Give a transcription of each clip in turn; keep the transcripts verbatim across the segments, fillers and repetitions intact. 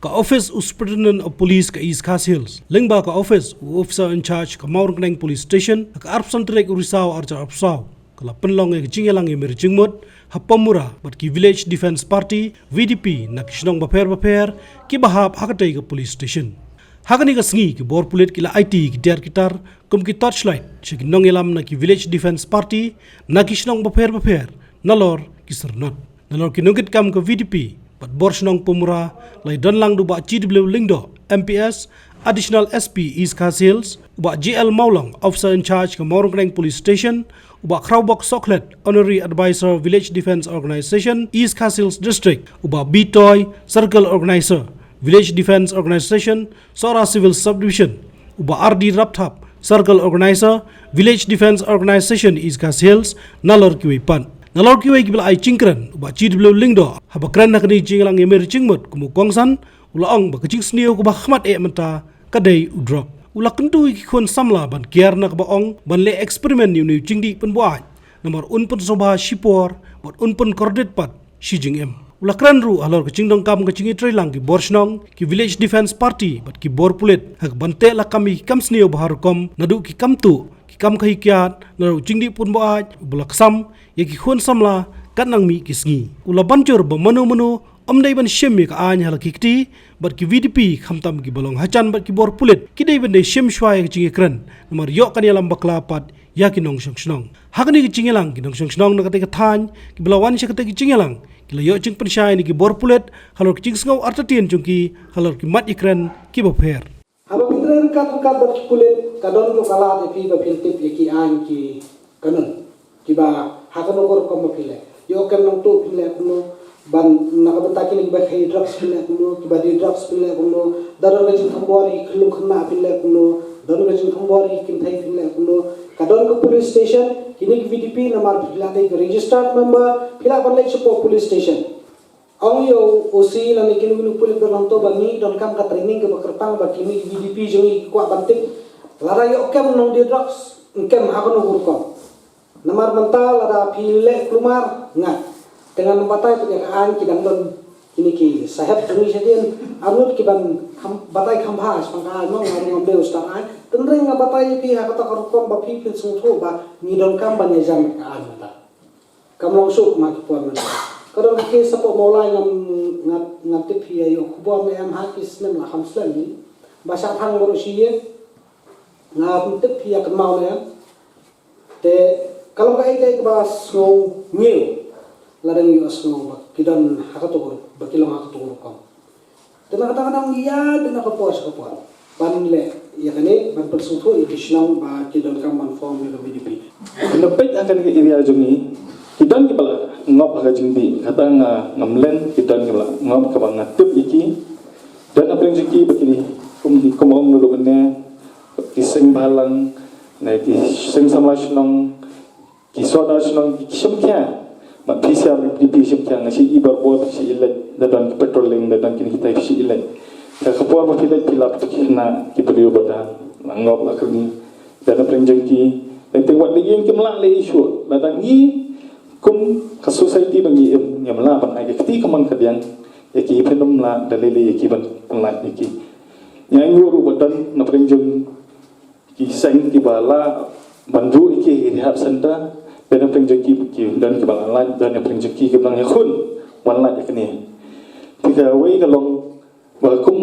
Ka Office u Superintendent of Police ka East Khasi Hills, lyngba ka Office u Officer in Charge ka Mawryngkneng Police Station, ha ka arphew san tarik u Risaw arhajar arphew saw, ka la pynlong ïa ka jingïalang ïamir jingmut ha Pamura bad ki Village Defence Party, V D P, na ki shnong bapher bapher kiba hap ha katei ka police station. Ha kane ka sngi ki bor pulit ki la aiti ki tiar ki tar kum ki torchlight sha ki nongïalam na ki Village Defence Party na ki shnong bapher bapher nalor ki syrnod. Nalor ki nongkitkam ka V D P bad bor shnong Pamura la ïadon lang da u Bah G W Lyngdoh, M P S, Additional S P East Khasi Hills, u Bah J L Mawlong, Officer in Charge ka Mawryngkneng Police Station, u Bah Khrawbok Sohkhlet, Honorary Advisor Village Defence Organisation East Khasi Hills District, u Bah B Toy, Circle Organiser Village Defence Organisation Sohra Civil Subdivision, u Bah R D Rapthap, Circle Organiser Village Defence Organisation East Khasi Hills, nalor kiwei pat. Nalor kiwei kiba la ai jingkren, u Bah G W Lyngdoh, haba kren ha kane ka jingïalang ïamir jingmut kum u kongsan, u la ong ba ka jingsniew kaba khmat eh mynta ka dei u drok. U la kyntu ïa ki khun samla ban kiar na kaba ong ban leh experiment ïa une u jingdih pynbuaid, namar un pynsngewbha shipor bad un pynkordit pat shi jingim. U la kren ruh halor ka jingdonkam ka jingïatreilang ki bor shnong, ki Village Defence Party bad ki bor pulit ha kaban teh lakam ïa ki kam sniew ba har rukom, naduh ki kam tuh, ki kam khaïi kiad, naduh jingdih pynbuaid ba la ksam ïa ki khun samla katba nang mih ki sngi. U la ban jur ba mano mano ym dei ban shim ïa ka aiñ ha la ki kti, bad ki V D P khamtam kiba long hajan bad ki bor pulit ki dei ban dei shim shuwa ïa ka jingïakren, namar ïoh kan ïalam bakla pat ïa ki nongshong shnong. Ha kane ka jingïalang ki nongshong shnong na katei ka thaiñ kiba la wan sha katei ka jingïalang ki la ïoh jingpynshai na ki bor pulit halor ka jingsngew artatien jong ki halor ki mat ïakren kiba pher. Haba phi trei ryngkat ryngkat bad ki pulit ka don ruh ka lad ïa phi ba phin tip ïa ki aiñ ki kanun kiba ha kano ka rukom ba phi leh. Ïoh kem nangtu phin leh kumno, ban na ka bynta kine kiba khaïi drugs phin leh kumno, kiba die drugs phin leh kumno, da don ka jingthombor ïa ki khyllung khynnah phin leh kumno, da don ka jingthombor ïa ki kynthei phin leh kumno. Ka don ka police station, kine ki V D P namar phi la dei ka registered member, phi lah ban leit shapoh police station. Ong ïa u O C lane kino kino pulit ba nangto ba ngi donkam ka training kaba kyrpang ba kine ki V D P jong ngi ki kwah ban tip. Lada ïoh kem nong die drugs, kem ha kano ka rukom. Namar mynta lada phi leh kulmar, ngat. Te ngan batai phi ka aiñ ki dang don kine ki sahep jong ngi shadien. Arngut ki ban kham, batai kham bha shaphang ka aiñ mo, nga ruh ngam dei u stad aiñ. Tynrai nga batai ïa phi ha kata ka rukom ba phi phin sngewthuh ba ngi donkam ban ïajan ka aiñ mynta. Kam long shuh ma ki por mynta. Ka don ka case hapoh Mawlai ngam, ngam, ngam tip phi ïa ïoh khubor ne em ha ki snem la kham slem hi. Ba shah thang baroh shi ïing. Ngam tip phi ïa kynmaw ne em. Te ka long kaei kaei kaba sngewngiew. Lada ngi ïohsngew ba ki don ha kato ka rukom, ba ki long ha kato ka rukom. Te na kata ka daw ngi ïaid na ka por sha ka por ban leh ïa kane, ban pynsngewthuh ïa ki shnong ba ki donkam ban form ïa ka V D P. Nga peit ha kane ka area jong ngi, ki don kiba la ngop ha ka jingdih, kata nga, ngam len, ki don kiba la ngop kaba nga tip ïa ki. Don hapdeng jong ki ba kine kum, kum ong naduh mynne, ki seng bhalang, ne ki seng samla shnong, ki sordar shnong ki shim khia. Bad phi sha V D P shim khia, nga shu i barabor phi shu i leit, da don ki patrolling, da don kine kita phi shu i leit. Ka, ka por ba phi leit phi lap ki khynnah ki briew ba da la ngop la kyrni. Da na pyrshah jong ki, leit teng wat da ïing kim lah leh issue. Lada ngi kum ka society ba ngi im, ngim lah ban ai ka kti kamon ka diang ïa ki, phin ym lah da lei lei ïa ki ban, ban lait ïa ki. Nga ïoh ruh ba don na pyrshah jong ki seng kiba lah ban duh ïa ki rehab center, da na pyrshah jong ki, ki don kiba lah lait, da na pyrshah jong ki kiba nang ïakhun ban lait ïa kine. Te kawei ka long ba kum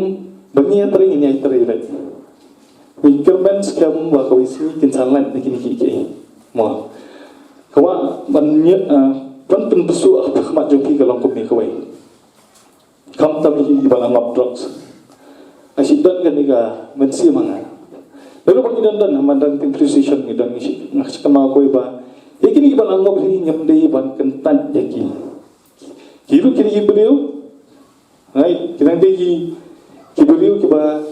ba ngi ïatrei, ngi ïatrei lait. Ngi kyrmen skhem ba kawei sngi kin sa lait na kine kiei kiei. Mo. Ka wah ban ngi, ah, ban pynpynsuk ha khmat jong phi ka long kumne kawei. Khamtam ïa kiba la ngop drugs. Nga shu don kane ka mynsiem ha nga. Lada ba ngi don don ha madan teng police station ngi don, ngi shu, nga shu kynmaw kawei ba ïa kine kiba la ngop hi ngim dei ban kyntait ïa ki. Ki ruh kine ki briew, ngai, ki dang dei ki, ki briew kiba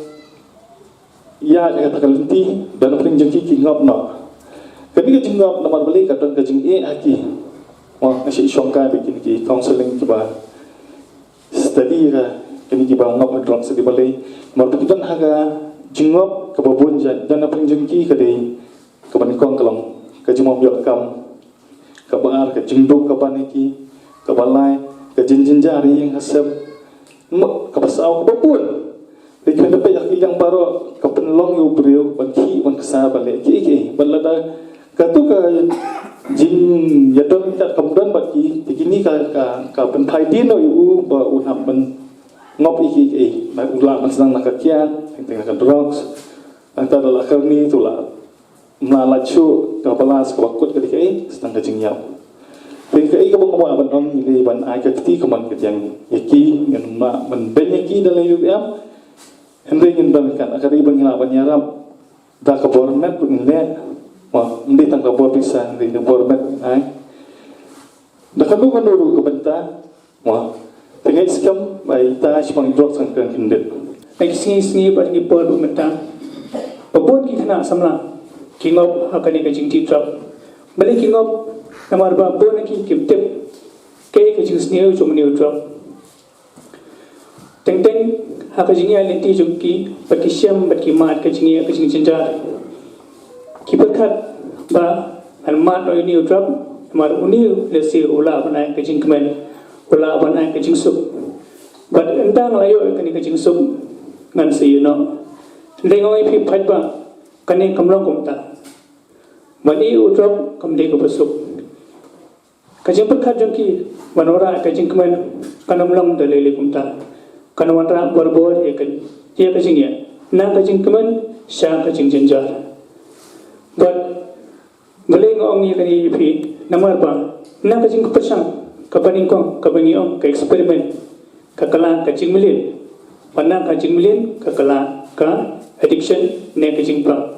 ïa, ïa kata ka lynti, da na pyrshah jong ki ki ngop noh. Kane ka jingngop namar balei ka don ka jingeh ha ki. Mo, nga shu shongkai bad kine ki counselling kiba study ïa kine kiba ngop ha drugs, study balei. Namar ba ki don ha ka jingngop kaba bun jait, da na pyrshah jong ki ka dei kaba nyngkong ka long ka jingmyntoi kam, kaba ar ka jingduk kaba ne ki, kaba lai ka jingjynjar ïing ha sem, Kaba saw kaba bun. Dei kaba peit ïa ki liang baroh ka pynlong ïa u briew ban khih ban ksar ban leh kiei kiei. Bad lada katu ka jingïadon ka kam don bad ki, te kine ka ka ka pynphai dien noh ïa u ba u hap ban ngop ïa kiei kiei. Ba u lah ban sdang na ka kiad, teng teng na ka drugs. Nangta da la kyrni tu la mla lait shuh ka balas kaba kut ka dei kaei, sdang ka jingïap. Te kaei kaba nga kwah ban ong ngi dei ban ai ka kti kamon ka jingïaki, ngin ym lah ban beiñ ïa ki da lei ruh em. Hynrei ngin don kat ka dei ban ngi lah ban ïarap da ka bor met ruh ngin leh. Mo, ym dei tang ka bor pisa, hynrei da bor met ngin ai. Da kano kano ruh ka bynta. Mo, te ngeit skhem ba ita shaphang drugs kan kren khyndiat. Ngi sngew sngew bad ngi poi ruh mynta ba bun ki khynnah samla ki ngop ha kane ka jingdih drug. Balei ki ngop? Namar ba bun na ki kim tip kaei ka jingsniew jong une u drug. Teng teng ha ka jingïaid lynti jong ki, bad ki shem bad ki mad ka jingïaid ka jingjynjar. Ki pyrkhat ba ngan mad noh ïa une u drug, namar une u lehse u lah ban ai ka jingkmen, u lah ban ai ka jingsuk. Bad ynda nga la ïoh ïa kane ka jingsuk, ngan sa ïeh noh. Hynrei nga ong ïa phi paidbah, kane kam long kumta. Ban ïeh u drug kam dei kaba suk. Ka jingpyrkhat jong ki ban wanrah ka jingkmen kan ym long da lei lei kumta. Kan wanrah barabor ïa ka, ïa ka jingïaid na ka jingkmen sha ka jingjynjar. Bad balei nga ong ïa kane ïa phi, namar ba na ka jingpyrshang kaba nyngkong kaba ngi ong ka experiment, ka kylla ka jingmlien. Bad na ka jingmlien ka kylla ka addiction ne ka jingpang.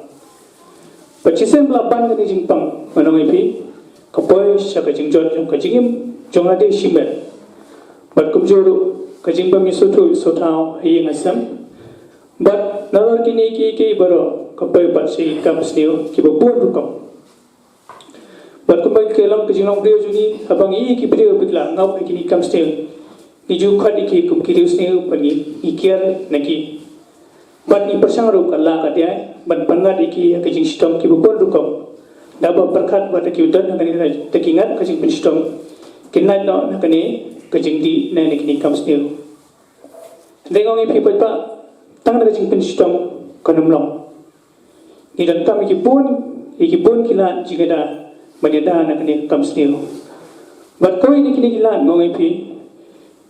Bad shisien ba la ban kane ka jingpang, ngan ong ïa phi, ka poi sha ka jingjot jong ka jingim jong lade shimet. Bad kumjuh ruh ka jingbym ïasngewthuh sngewthaw ha ïing ha sem. Bad nalor kine kiei kiei baroh ka poi pat sha ki kam sniew kiba bun rukom. Bad kumba ka long ka jinglong briew jong ngi, haba ngi ïohi ki briew ba ki la ngop ha kine ki kam sniew, ngi ju khot ïa ki kum ki riewsniew bad ngi, ngi kiar na ki. Bad ngi pyrshang ruh kat la kat jai ban pynngat ïa ki ha ka jingshitom kiba bun rukom. Da ba pyrkhat ba da ki don ha kane, da ki ngat ka jingpynshitom, kin lait noh na kane ka jingdih ne na kine ki kam sniew. Hynrei nga ong ïa phi paidbah, tang na ka jingpynshitom kan ym long. Ngi donkam ïa ki bun, ïa ki bun ki lad jingïada ban ïada na kane ka kam sniew. Bad kawei na kine ki lad, nga ong ïa phi,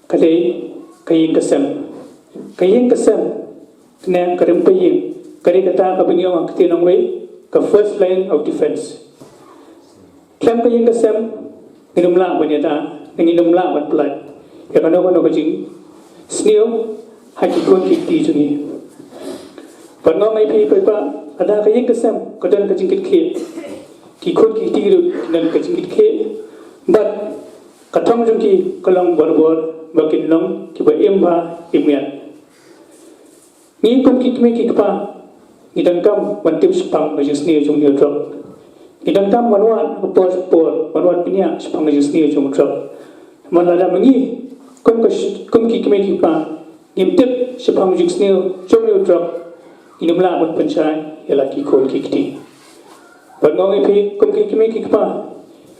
ka dei ka ïing ka sem. Ka ïing ka sem ne ka rympei ïing ka dei kata kaba ngi ong ha ka ktien nongwei ka first line of defense. Khlem ka ïing ka sem ngin ym lah ban ïada, ngin ym lah ban pyllait ïa kano kano ka jingsniew ha ki khun ki kti jong ngi. Bad nga ong ïa phi paidbah, lada ka ïing ka sem ka don ka jingkitkhlieh, ki khun ki kti ruh ki don ka jingkitkhlieh. Bad ka thong jong ki ka long barabor ba kin long kiba im bha im miat. Ngi kum ki kmie ki kpa ngi donkam ban tip shaphang ka jingsniew jong une u drok. Ngi donkam ban wad ha ka por sha ka por, ban wad bniah shaphang ka jingsniew jong u drok. Namar lada ma ngi kum ka sh-, kum ki kmie ki kpa ngim tip shaphang ka jingsniew jong une u drok, ngin ym lah ban pynshai ïa la ki khun ki kti. Bad nga ong ïa phi kum ki kmie ki kpa,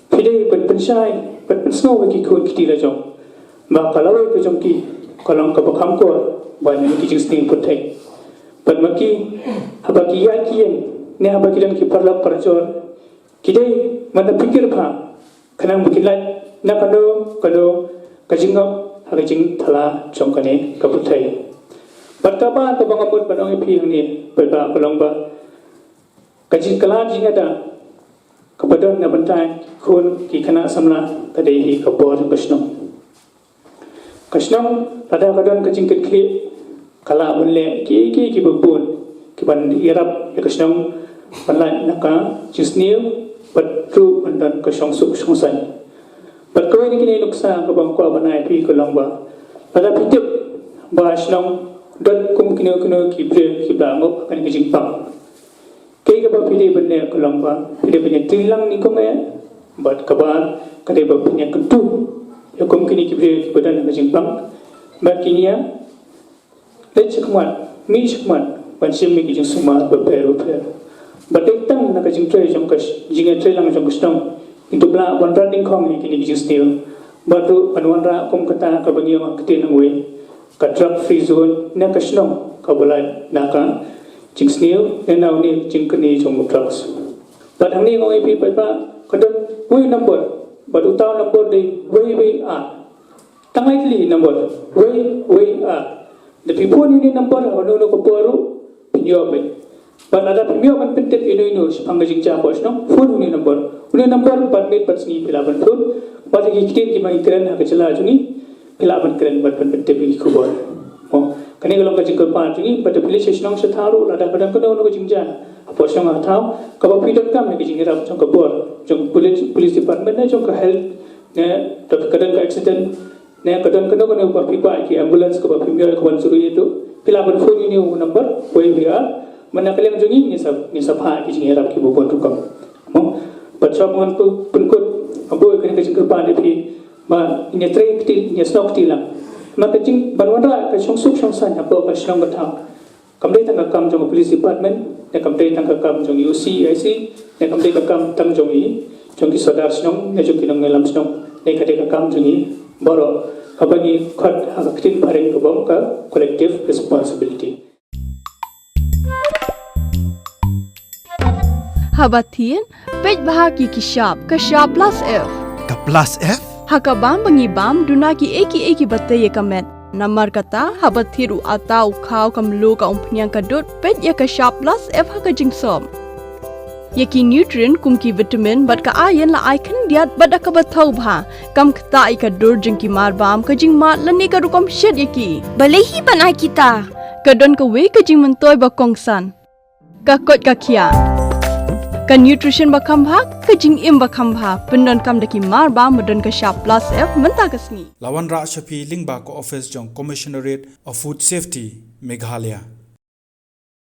phi dei ban pynshai, ban pynsngew ïa ki khun ki kti la jong ba ka lawei ka jong ki ka long kaba kham kor ban ïa ki jingsniew pyrthei. Bad ma ki, haba ki ïaid ki ïeng ne haba ki don ki paralok parajor, ki dei ban da pyrkhat bha khnang ba kin lait na kano kano ka jingngop ha ka jingthala jong kane ka pyrthei. Bad kaba, kaba nga mut ban ong ïa phi hangne paidbah ka long ba ka jingkylla jingïada kaba don na bynta ki khun ki khynnah samla ka dei hi ka bor jong ka shnong. Ka shnong lada ka don ka jingkitkhlieh ka lah ban leh kiei kiei kiba bun kiban ïarap ïa ka shnong ban lait na ka jingsniew bad ruh ban don ka shongsuk shongsaiñ. Bad kawei na kine ki nuksa kaba nga kwah ban ai ïa phi ka long ba lada phi tip ba shnong don kum kino kino ki briew kiba ngop ha kane ka jingpang, kaei kaba phi dei ban leh ka long ba phi dei ban ïatreilang nyngkong eh. Bad kaba, ka dei ba phin ïakynduh ïa kum kine ki briew kiba don ha ka jingpang. Bad kin ïa leit shakhmat, mih shakhmat ban shim ïa ki jingsumar bapher bapher. Bad dei tang na ka jingtrei jong ka sh-, jingïatreilang jong ka shnong ngin ïoh ban rat nyngkong ïa kine ki jingsniew. Bad ruh ban wanrah kum kata kaba ngi ong ha ka ktien nongwei ka drug free zone na ka shnong kaba la na ka jingsniew ne na une jingkyrni jong u drugs. Bad hangne nga ong ïa phi paidbah, ka don wei u number, bad uta u number dei wei wei ar. Tang lai tylli number, wei wei ar. Da phi phone ïa une number ha kano kano ka por ruh phin ïoh beit. Bad lada phim ïoh ban pyntip ïano ïano shaphang ka jingjia hapoh shnong, phone ïa une number. Une number bad miet bad sngi phi lah ban phone. Bad ïa ki ktien kiba ngi kren ha ka jylla jong ngi, phi lah ban kren bad ban pyntip ïa ki khubor. Mo, kane ka long ka jingkyrpad jong ngi, bad da phi leit sha shnong sha thaw ruh, lada ka don kano kano ka jingjia hapoh shnong ha thaw, kaba phi donkam ïa ka jingïarap jong ka bor, jong police, police department ne jong ka health, ne da ka don ka accident, ne ka don kano kano ba phi kwah ïa ki ambulance kaba phim ïoh ïa ka ban shu ïa tu, phi lah ban phone ïa une u number wei wei ar. Mynta ka liang jong ngi ngi sa, ngi sa phah ïa ki jingïarap kiba bun rukom. Mo, bad shuwa ba ngan pynkut, nga buh ïa kane ka jingkyrpad ïa phi ba ngin ïatrei kti, ngin ïasnoh kti lang. Namar ka jingban wanrah ka shongsuk shongsaiñ hapoh ka shnong ka thaw, kam dei tang ka kam jong ka police department, ne kam dei tang ka kam jong i O C, I C, ne kam dei ka kam tang jong i, jong ki sordar shnong, ne jong ki nongïalam shnong, ne ka dei ka kam jong i baroh, kaba ngi khot ha ka ktien phareng kaba ong ka collective responsibility. Haba thied, peit bha ki ki shap, ka shap plus F. Ka plus F? Ha ka bam ba ngi bam, duna kiei kiei kiba tei ïa ka met. Namar kata, haba thied u atta, u khaw, ka mluh, ka umphniang, ka dud, peit ïa ka shap plus F ha ka jingsop. Ïa ki nutrient kum ki vitamin bad ka iron la ai khyndiat bad da kaba thaw bha. Kam ktah ïa ka dur jong ki marbam, ka jingmad lane ka rukom shet ïa ki. Balei hi ban ai kita? Ka don kawei ka jingmyntoi ba kongsan. Ka koit ka khiah. Ka nutrition ba kham bha, ka jingim ba kham bha. Pyndonkam da ki marbam ba don ka shap plus F mynta ka sngi. La wanrah sha phi lyngba ka office jong Commissionerate of Food Safety, Meghalaya.